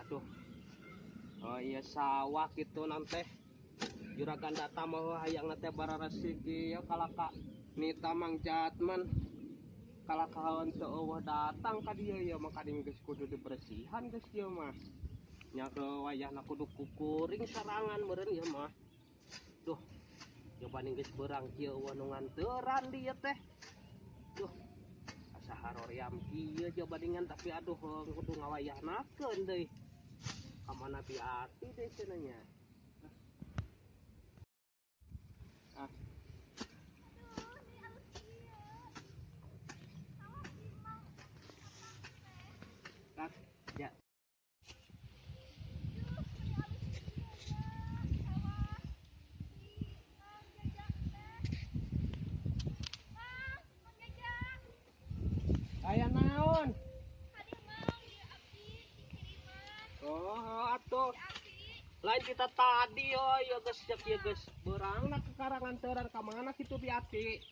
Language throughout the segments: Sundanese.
Aduh. Oh iya sawah kitu nanti juragan data mau hayang teh bararesik ieu kalaka nita Mang Jatman kalakahan teu eueuh datang ka dieu ieu mah kading geus kudu dibersihan geus ieu mah nya ke wayahna kudu kukuring sarangan meureun ieu mah. Duh, coba ning geus beurang kieu eueuh nu nganteran dieu teh. Duh, asa haroream kieu coba ningan tapi aduh kudu ngawayahnakeun deui. Ka mana biati deui cenah nya. Ah. Ah, ya. Aya naon? Oh, atuh. Lain kita tadi oh ya geus cek ya geus beurangna ke karangan teuran ka mana kitu biati?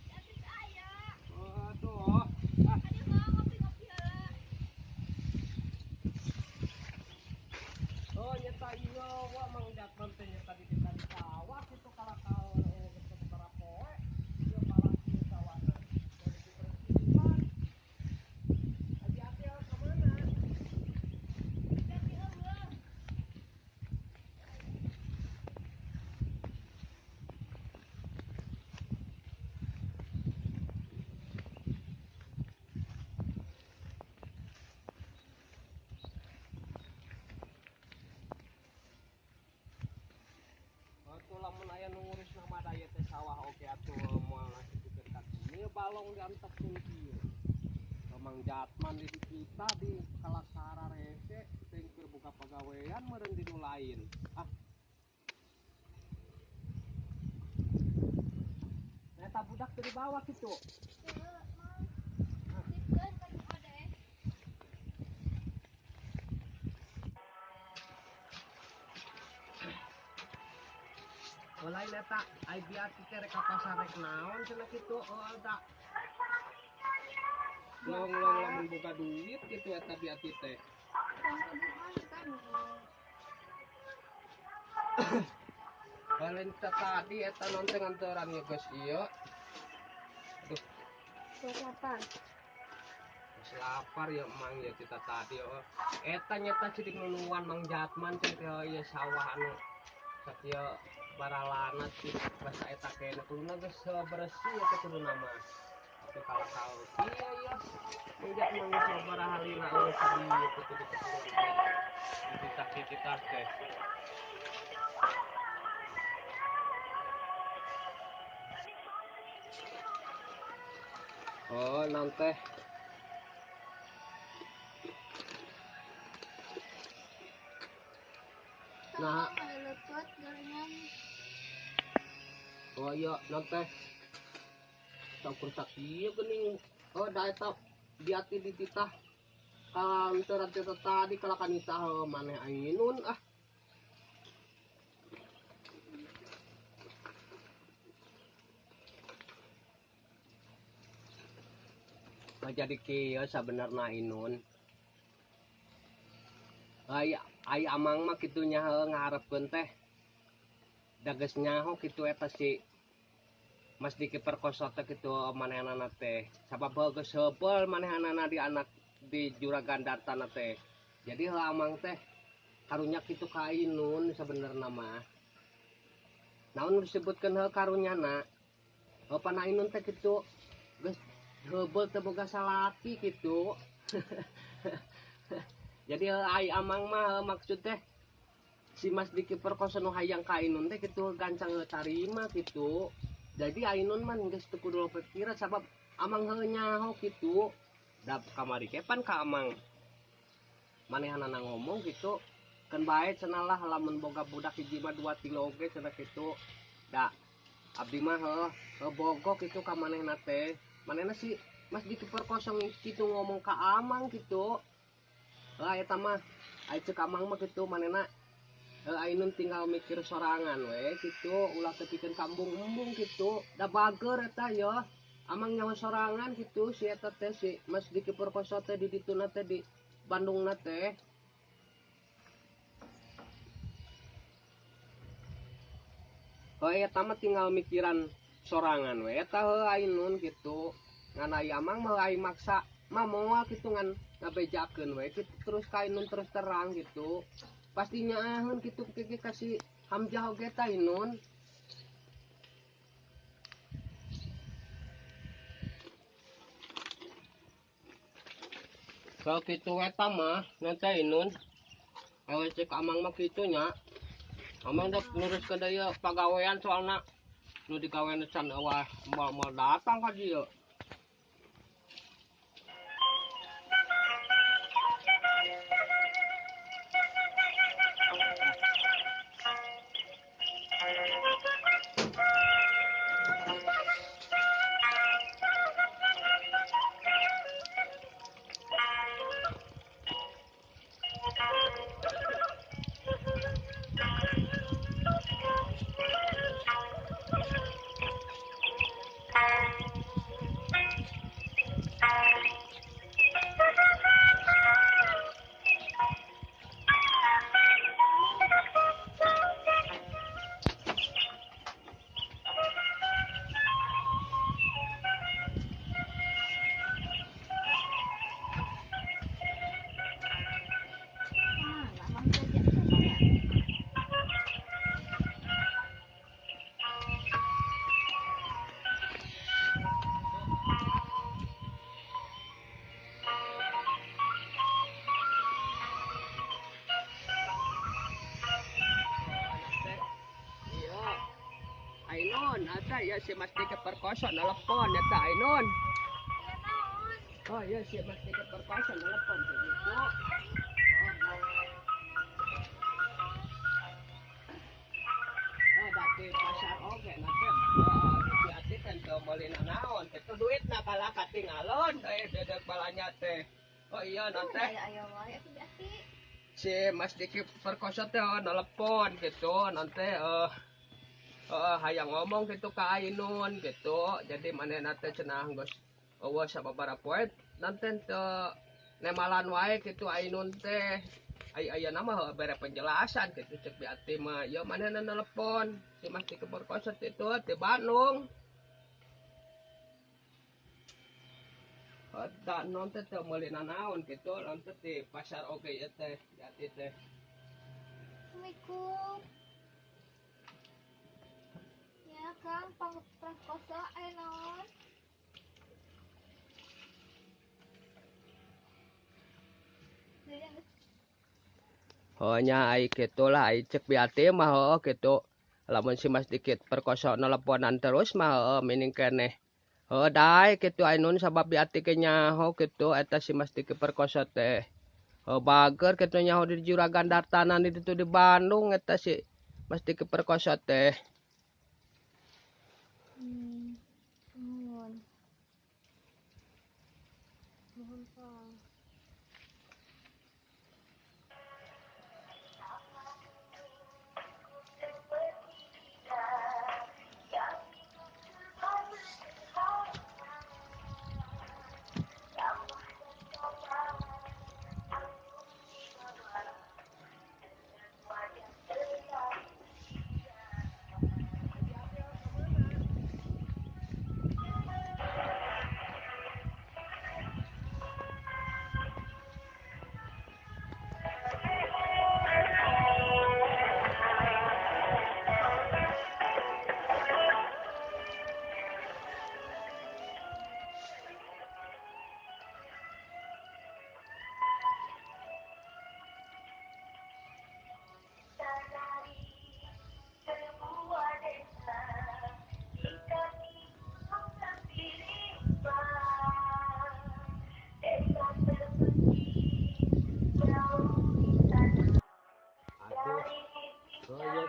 Biati teh aya. Oh, atuh. Ah. Adi mah ngopi-ngopi heula. Oh, nyata ieu wa Mang Jatman teh nyata di tadi sawah kitu kalakal geus sabaraha poe. Ieu malah ieu sawahna. Dibersihan. Adi ati ka mana? Biati eueuh. Atuh lamun aya nu ngurus nama daya teh sawah oge atuh moal ngasihkeun ka dieu balong diantepkeun kieu. Mang Jatman di kita di kalasara rese teh keur buka pagawean meureun di nu lain. Ah. Eta budak teh dibawa kitu. Heueuh, Mang. Titipkeun ka nu ade. Lain eta ai biati teh rek ka pasar rek naon cenah kitu oh da. Long-long lamun boga duit kitu eta biati teh. Lain tadi eta naon teh nganteran ieu geus ieu. Aduh. Geus lapar. Geus lapar ya Mang ya kita tadi oh. Eta nyata sidik nunuan Mang Jatman teh ieu sawah anu sakieu baralana sih basa eta kene kuduna geus bersih eta kuduna mah. Tapi kalakal kieu ya Mang Jatman geus sabaraha halina eueuh ka dieu kitu kitu dititah-titah teh. Oh, naon teh? Nah. Oh iya, naon teh? Saukur sakieu geuning. Oh, da eta biati dititah kanteran teh tadi kalakan nitah maneh ainun ah. Nah, jadi kieu sabenerna Inun. Ai ai amang mah kitu nya heuh ngaharepkeun teh. Da geus nyaho kitu eta si Mas Diki Perkoso teh kitu manehanana teh. Sabab heuh geus heubeul manehanana di anak di juragan dartana teh. Jadi heuh amang teh karunya kitu ka Inun sabenerna mah. Naon nu disebutkeun heuh karunyana? Heuh pana Inun teh kitu geus heubeul teh boga salaki kitu. Jadi ai amang mah maksud teh si Mas Diki Perkoso nu hayang ka Inun teh kitu gancang tarima kitu. Jadi Ainun mah geus teu kudu pikiran sabab amang heuh nyaho kitu. Da kamari ge pan ka amang manehanana ngomong kitu keun bae cenah lah lamun boga budak hiji mah 2 3 oge cenah kitu. Da abdi mah heuh bogoh kitu ka manehna teh. Manehna si Mas Diki Perkoso kitu ngomong ka amang kitu. Heuh eta mah ai ceuk amang mah kitu manehna heuh Ainun tinggal mikir sorangan we kitu ulah teu pikeun kambung-embung kitu. Da bager eta yeuh. Amang nyaho sorangan kitu si eta teh si Mas Diki Perkoso teh di dituna teh di Bandungna teh. Heuh eta mah tinggal mikiran sorangan we eta heuh Ainun gitu. Ngan ai Amang mah ai maksa mah moal gitu ngan ngabejakeun we gitu terus ka Ainun terus terang gitu. Pasti nyaaheun gitu ke ka si Hamzah oge tah Ainun. Kalau gitu eta mah nanti Ainun. Awe cek Amang mah kitu nya. Amang dek nguruskeun deui pagawean soalna nu digawean can eueuh moal datang ka dieu. Ainun, ata ya si Mas Diki Perkosa nelpon ya ta Ainun. Oh iya si Mas Diki Perkosa nelpon begitu. Oh dati pasar oge nanti di ati teh meuli nanaon teh duitna kalah katingalon dedek balanya teh. Oh iya nanti. Si Mas Diki Perkosa teh nelpon gitu nanti hayang ngomong gitu ka Ainun gitu. Jadi manehna teh cenah geus eueuh sababaraha poe nanti teu nemalan wae gitu Ainun teh. Ai ayeuna mah bere penjelasan gitu cek Bi Ati mah. Ieu manehna nelepon si Mas Diki Perkosa itu di Bandung. Da non teh teu meuli nanaon gitu, non teh di pasar oge ieu teh Bi Ati teh. Assalamualaikum. Ya Kang, Perkosa naon? Oh nya ai kitu lah ai cek Bi Ati mah heuh kitu. Lamun si Mas Diki Perkosa nelponan terus mah heuh mining keneh. Heuh dae kitu Ainun sabab Bi Ati ge nyaho kitu eta si Mas Diki Perkosa teh. Heuh bager kitu nyaho di Juragan Dartanan di ditu di Bandung eta si Mas Diki Perkosa teh. Nuhun. Nuhun, Kang.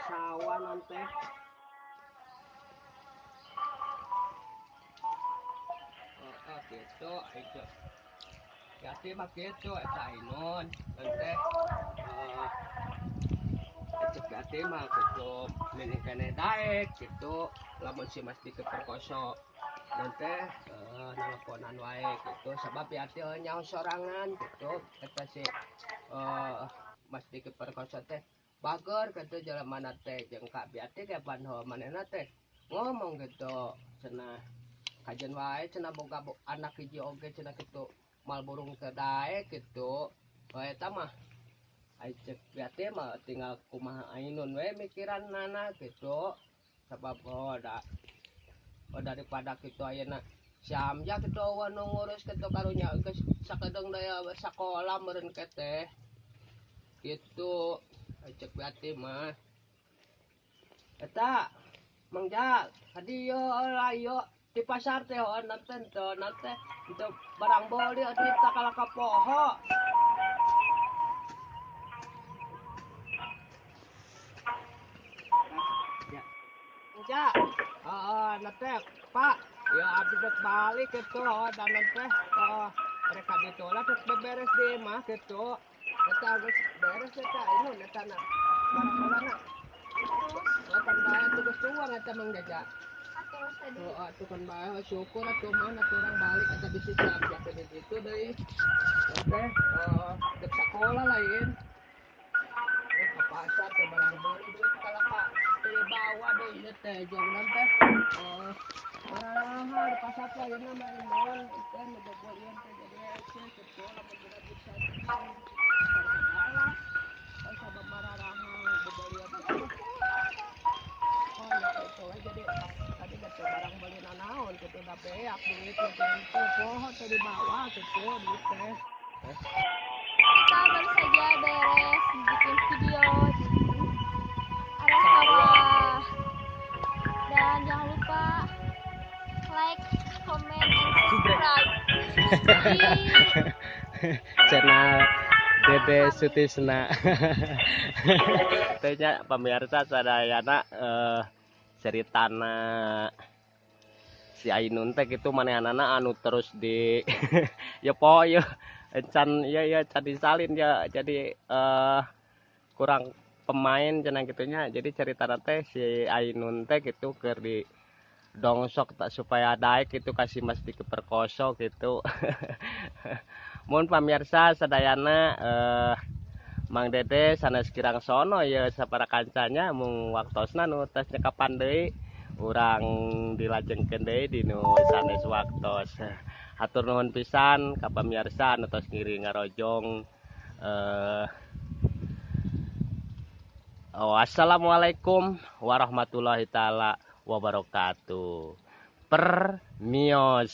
Sawah nanti. Oh, gitu, itu. Jadi mah gitu, eta Ainun nanti. Cek Ati mah gitu, mining keneh daek gitu. Lamun si Mas Diki Perkosa nanti nelponan wae gitu. Sebab Bi Ati nyaho sorangan gitu. Eta si Mas Diki Perkosa teh Bager kitu jelemana teh jeung Kak Biati ge pan heuh manehna teh ngomong gitu cenah kajen wae cenah boga anak hiji oge cenah kitu mal burung teu daek kitu. Oh eta mah ai cek Biati mah tinggal kumaha Ainun we mikiranana kitu. Sabab oh da oh daripada kitu ayeuna si Hamzah kitu eueuh nu ngurus kitu karunya geus sakedeung deui sakola meureun ke teh. Kitu ai cek Biati mah. Eta Mang Ja, hadieu lah ieu di pasar teh heueuh teh teu teh teu barang beuli atuh teu kalah ka poho. Ja, heeh na teh Pak, ya abdi rek balik kitu heueuh dan teh heeh rek ka ditu lah rek beberes di imah kitu. Eta geus beres eta ini eta na. Barang-barangna. Oh, kan bae tuh geus tuang eta Mang Jaja. Atuh tadi. Oh, atuh kan bae syukur atuh mah atuh urang balik eta bisi siap siap di ditu deui. Teh dek sakola lain. Ke pasar ke barang beuli duit kalah ka teu bawa deui ieu teh jeung teh. Ah, di pasar teh ayeuna mah naon teh nu bobolian teh jadi hese kitu lamun budak bisa pasar sagala. Oh, sabab mararaha bobolian teh. Oh, ya itu we jadi tadi geus barang beuli nanaon kitu da beak duit teh teh poho teh dibawa kitu duit teh. Kita baru saja beres bikin video di area sawah. Dan jangan lupa like, comment, and subscribe di channel Dede Sutisna. Tehnya pemirsa sadayana ceritana si Ainun teh kitu manehanana anu terus di ya po ya can ya ya can disalin ya jadi kurang pemain cenah gitunya. Jadi cerita teh si Ainun teh gitu keur di dongsok tak supaya daek gitu kasih Mas Diki Perkoso gitu. Mun pamirsa sadayana Mang Dede sanes kirang sono ya sapara kancanya mung waktosna nu tos nyekapan deui urang dilajengkeun deui di nu sanes waktos. Hatur nuhun pisan ka pamirsa anu tos ngiring ngarojong oh, assalamualaikum warahmatullahi taala wabarakatuh. Permios.